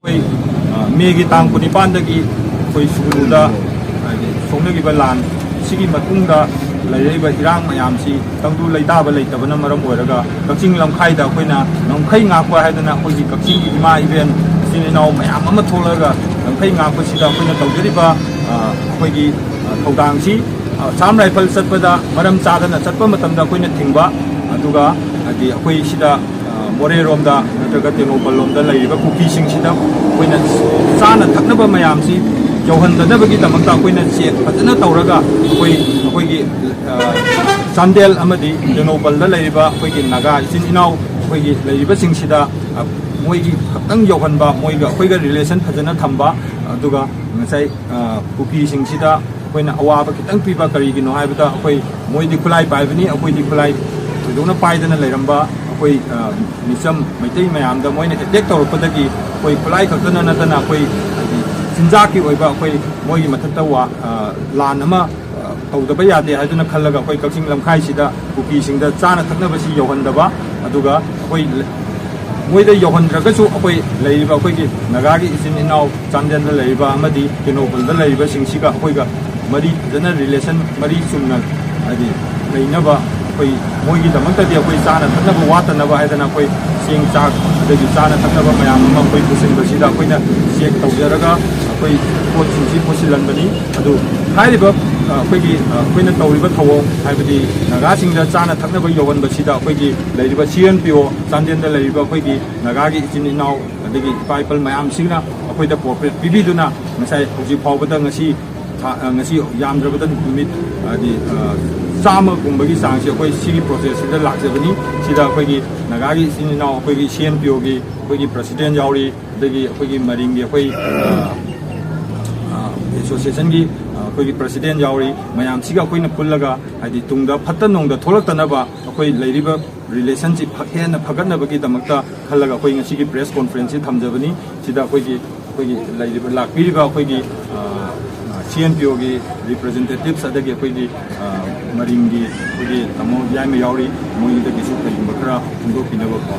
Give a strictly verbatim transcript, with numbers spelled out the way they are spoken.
ꯑꯩꯈꯣꯏ, ꯑ, ꯃꯦꯒꯤ ꯇꯥꯡ ꯀꯨꯟꯅꯤꯄꯥꯟꯗꯒꯤ ꯑꯩꯈꯣꯏ ꯁꯨꯒꯅꯨꯗ, ꯍꯥꯏꯗꯤ, ꯁꯣꯛꯅꯈꯤꯕ ꯂꯥꯟ ꯁꯤꯒꯤ ꯃꯇꯨꯡꯗ ꯂꯩꯔꯛꯏꯕ ꯏꯔꯥꯡ ꯃꯌꯥꯝꯁꯤ ꯇꯪꯗꯨ ꯂꯩꯇꯥꯕ ꯂꯩꯇꯕꯅ ꯃꯔꯝ ꯑꯣꯏꯔꯒ ꯀꯛꯆꯤꯡ ꯂꯝꯈꯥꯏꯗ ꯑꯩꯈꯣꯏꯅ ꯉꯝꯈꯩ ꯉꯥꯛꯄ ꯍꯥꯏꯗꯅ ꯑꯩꯈꯣꯏꯒꯤ ꯀꯛꯆꯤꯡꯒꯤ ꯏꯃꯥ ꯏꯕꯦꯟ ꯏꯆꯤꯟ ꯏꯅꯥꯎ ꯃꯌꯥꯝ ꯑꯃ ꯊꯣꯛꯂꯒ ꯉꯝꯈꯩ ꯉꯥꯛꯄꯁꯤꯗ ꯑꯩꯈꯣꯏꯅ ꯇꯧꯖꯔꯤꯕ, ꯑ, ꯑꯩꯈꯣꯏꯒꯤ, ꯑ, ꯊꯧꯗꯥꯡꯁꯤ, ꯑ, ꯑꯁꯥꯝ ꯔꯥꯏꯐꯜ ꯆꯠꯄꯗ ꯃꯔꯝ ꯆꯥꯗꯅ ꯆꯠꯄ ꯃꯇꯝꯗ ꯑꯩꯈꯣꯏꯅ ꯊꯤꯡꯕ, ꯑꯗꯨꯒ ꯍꯥꯏꯗꯤ ꯑꯩꯈꯣꯏ ꯁꯤꯗ, ꯑ, ꯃꯣꯔꯦꯔꯣꯝꯗ ꯅꯠꯇ꯭ꯔꯒ ꯇꯦꯡꯅꯧꯄꯜ ꯂꯣꯝꯗ ꯂꯩꯔꯤꯕ ꯀꯨꯀꯤꯁꯤꯡꯁꯤꯗ ꯑꯩꯈꯣꯏꯅ ꯆꯥꯅ ꯊꯛꯅꯕ ꯃꯌꯥꯝꯁꯤ ꯌꯧꯍꯟꯗꯅꯕꯒꯤꯗꯃꯛꯇ ꯑꯩꯈꯣꯏꯅ ꯆꯦꯛ ꯐꯖꯅ ꯇꯧꯔꯒ ꯑꯩꯈꯣꯏ, ꯑꯩꯈꯣꯏꯒꯤ, ꯑ, ꯆꯥꯟꯗꯦꯜ ꯑꯃꯗꯤ ꯇꯦꯡꯅꯧꯄꯜꯗ ꯂꯩꯔꯤꯕ ꯑꯩꯈꯣꯏꯒꯤ ꯅꯥꯒꯥ ꯏꯆꯤꯟ ꯏꯅꯥꯎ ꯑꯩꯈꯣꯏꯒꯤ ꯂꯩꯔꯤꯕꯁꯤꯡꯁꯤꯗ, ꯑ, ꯃꯣꯏꯒꯤ ꯈꯛꯇꯪ ꯌꯧꯍꯟꯕ, ꯃꯣꯏꯒ ꯑꯩꯈꯣꯏꯒ ꯔꯤꯂꯦꯁꯟ ꯐꯖꯅ ꯊꯝꯕ, ꯑꯗꯨꯒ ꯉꯁꯥꯏ, ꯑ, ꯀꯨꯀꯤꯁꯤꯡꯁꯤꯗ ꯑꯩꯈꯣꯏꯅ ꯑꯋꯥꯕ ꯈꯤꯇꯪ ꯄꯤꯕ꯫ ꯀꯔꯤꯒꯤꯅꯣ ꯍꯥꯏꯕꯗ ꯑꯩꯈꯣꯏ, ꯃꯣꯏꯗꯤ ꯈꯨꯠꯂꯥꯏ ꯄꯥꯏꯕꯅꯤ, ꯑꯩꯈꯣꯏꯗꯤ ꯈꯨꯠꯂꯥꯏ ꯊꯣꯏꯗꯣꯛꯅ ꯄꯥꯏꯗꯅ ꯂꯩꯔꯝꯕ ꯑꯩꯈꯣꯏ, ꯑ, ꯃꯤꯆꯝ ꯃꯩꯇꯩ ꯃꯌꯥꯝꯗ ꯃꯣꯏꯅ ꯑꯦꯇꯦꯛ ꯇꯧꯔꯛꯄꯗꯒꯤ ꯑꯩꯈꯣꯏ ꯈꯨꯠꯂꯥꯏ ꯈꯛꯇꯅ ꯅꯠꯇꯅ ꯑꯩꯈꯣꯏ, ꯍꯥꯏꯗꯤ, ꯆꯤꯟꯖꯥꯛꯀꯤ ꯑꯣꯏꯕ ꯑꯩꯈꯣꯏ ꯃꯣꯏꯒꯤ ꯃꯊꯛꯇ ꯋꯥ-, ꯑ, ꯂꯥꯟ ꯑꯃ, ꯑ, ꯇꯧꯗꯕ ꯌꯥꯗꯦ ꯍꯥꯏꯗꯨꯅ ꯈꯜꯂꯒ ꯑꯩꯈꯣꯏ ꯀꯛꯆꯤꯡ ꯂꯝꯈꯥꯏꯁꯤꯗ ꯀꯨꯀꯤꯁꯤꯡꯗ ꯆꯥꯅ ꯊꯛꯅꯕꯁꯤ ꯌꯧꯍꯟꯗꯕ, ꯑꯗꯨꯒ ꯑꯩꯈꯣꯏ ꯃꯣꯏꯗ ꯌꯧꯍꯟꯗ꯭ꯔꯒꯁꯨ ꯑꯩꯈꯣꯏ ꯂꯩꯔꯤꯕ ꯑꯩꯈꯣꯏꯒꯤ ꯅꯥꯒꯥꯒꯤ ꯏꯆꯤꯟ ꯏꯅꯥꯎ ꯆꯥꯟꯗꯦꯜꯗ ꯂꯩꯔꯤꯕ ꯑꯃꯗꯤ ꯇꯦꯡꯅꯧꯄꯜꯗ ꯂꯩꯔꯤꯕꯁꯤꯡꯁꯤꯒ ꯑꯩꯈꯣꯏꯒ ꯃꯔꯤ ꯐꯖꯅ, ꯔꯤꯂꯦꯁꯟ ꯃꯔꯤ ꯆꯨꯝꯅ, ꯍꯥꯏꯗꯤ, ꯂꯩꯅꯕ, ꯑꯩꯈꯣꯏ ꯃꯣꯏꯒꯤꯗꯃꯛꯇꯗꯤ ꯑꯩꯈꯣꯏ ꯆꯥꯅ ꯊꯛꯅꯕ ꯋꯥꯠꯇꯅꯕ ꯍꯥꯏꯗꯅ ꯑꯩꯈꯣꯏ ꯆꯦꯡ ꯆꯥꯛ ꯑꯗꯒꯤ ꯆꯥꯅ ꯊꯛꯅꯕ ꯃꯌꯥꯝ ꯑꯃ ꯑꯩꯈꯣꯏ ꯄꯨꯁꯤꯟꯕꯁꯤꯗ ꯑꯩꯈꯣꯏꯅ ꯆꯦꯛ ꯇꯧꯖꯔꯒ ꯑꯩꯈꯣꯏ ꯄꯣꯠꯁꯤꯡꯁꯤ ꯄꯨꯁꯤꯜꯍꯟꯕꯅꯤ꯫ ꯑꯗꯨ ꯍꯥꯏꯔꯤꯕ, ꯑ, ꯑꯩꯈꯣꯏꯒꯤ, ꯑ, ꯑꯩꯈꯣꯏꯅ ꯇꯧꯔꯤꯕ ꯊꯧꯑꯣꯡ, ꯍꯥꯏꯕꯗꯤ ꯅꯥꯒꯥꯁꯤꯡꯗ ꯆꯥꯅ ꯊꯛꯅꯕ ꯌꯧꯍꯟꯕꯁꯤꯗ ꯑꯩꯈꯣꯏꯒꯤ ꯂꯩꯔꯤꯕ ꯁꯤ ꯑꯦꯟ ꯄꯤ ꯑꯣ ꯆꯥꯟꯗꯦꯜꯗ ꯂꯩꯔꯤꯕ ꯑꯩꯈꯣꯏꯒꯤ ꯅꯥꯒꯥꯒꯤ ꯏꯆꯤꯟ ꯏꯅꯥꯎ ꯑꯗꯒꯤ ꯏꯄꯥ ꯏꯄꯜ ꯃꯌꯥꯝꯁꯤꯡꯅ ꯑꯩꯈꯣꯏꯗ ꯀꯣꯑꯣꯄꯔꯦꯠ ꯄꯤꯕꯤꯗꯨꯅ ꯉꯁꯥꯏ ꯍꯧꯖꯤꯛ ꯐꯥꯎꯕꯗ ꯉꯁꯤ ꯊꯥ-, ꯑ, ꯉꯁꯤ ꯌꯥꯝꯗ꯭ꯔꯕꯗ ꯅꯨꯃꯤꯠ, ꯍꯥꯏꯗꯤ, ꯑ, ꯆꯥꯝꯃꯒꯨꯝꯕꯒꯤ ꯆꯥꯡꯁꯤ ꯑꯩꯈꯣꯏ ꯁꯤꯒꯤ ꯄ꯭ꯔꯣꯁꯦꯁꯁꯤꯗ ꯂꯥꯛꯆꯕꯅꯤ꯫ ꯁꯤꯗ ꯑꯩꯈꯣꯏꯒꯤ ꯅꯥꯒꯥꯒꯤ ꯏꯆꯤꯟ ꯏꯅꯥꯎ, ꯑꯩꯈꯣꯏꯒꯤ ꯁꯤ ꯑꯦꯟ ꯄꯤ ꯑꯣꯒꯤ ꯑꯩꯈꯣꯏꯒꯤ ꯄ꯭ꯔꯁꯤꯗꯦꯟ ꯌꯥꯎꯔꯤ, ꯑꯗꯒꯤ ꯑꯩꯈꯣꯏꯒꯤ ꯃꯔꯤꯡꯒꯤ ꯑꯩꯈꯣꯏ, ꯑ, ꯑ, ꯑꯦꯁꯣꯁꯤꯌꯦꯁꯟꯒꯤ, ꯑ, ꯑꯩꯈꯣꯏꯒꯤ ꯄ꯭ꯔꯁꯤꯗꯦꯟ ꯌꯥꯎꯔꯤ꯫ ꯃꯌꯥꯝꯁꯤꯒ ꯑꯩꯈꯣꯏꯅ ꯄꯨꯜꯂꯒ, ꯍꯥꯏꯗꯤ, ꯇꯨꯡꯗ ꯐꯠꯇ ꯅꯨꯡꯗ ꯊꯣꯛꯂꯛꯇꯅꯕ ꯑꯩꯈꯣꯏ ꯂꯩꯔꯤꯕ ꯔꯤꯂꯦꯁꯟꯁꯤꯞ ꯐ-, ꯍꯦꯟꯅ ꯐꯒꯠꯅꯕꯒꯤꯗꯃꯛꯇ ꯈꯜꯂꯒ ꯑꯩꯈꯣꯏ ꯉꯁꯤꯒꯤ ꯄ꯭ꯔꯦꯁ ꯀꯣꯟꯐ꯭ꯔꯦꯟꯁꯁꯤ ꯊꯝꯖꯕꯅꯤ꯫ ꯁꯤꯗ ꯑꯩꯈꯣꯏꯒꯤ, ꯑꯩꯈꯣꯏꯒꯤ ꯂꯩꯔꯤꯕ, ꯂꯥꯛꯄꯤꯔꯤꯕ ꯑꯩꯈꯣꯏꯒꯤ, ꯑ, ꯑ, ꯁꯤ ꯑꯦꯟ ꯄꯤ ꯑꯣꯒꯤ ꯔꯤꯄ꯭ꯔꯖꯦꯟꯇꯦꯇꯤꯞꯁ, ꯑꯗꯒꯤ ꯑꯩꯈꯣꯏꯒꯤ, ꯑ, ꯃꯔꯤꯡꯒꯤ ꯑꯩꯈꯣꯏꯒꯤ ꯇꯥꯃꯣ ꯌꯥꯏꯃ ꯌꯥꯎꯔꯤ, ꯃꯣꯏꯒꯤꯗꯒꯤꯁꯨ ꯀꯔꯤꯒꯨꯝꯕ ꯈꯔ ꯐꯣꯡꯗꯣꯛꯄꯤꯅꯕꯀꯣ꯫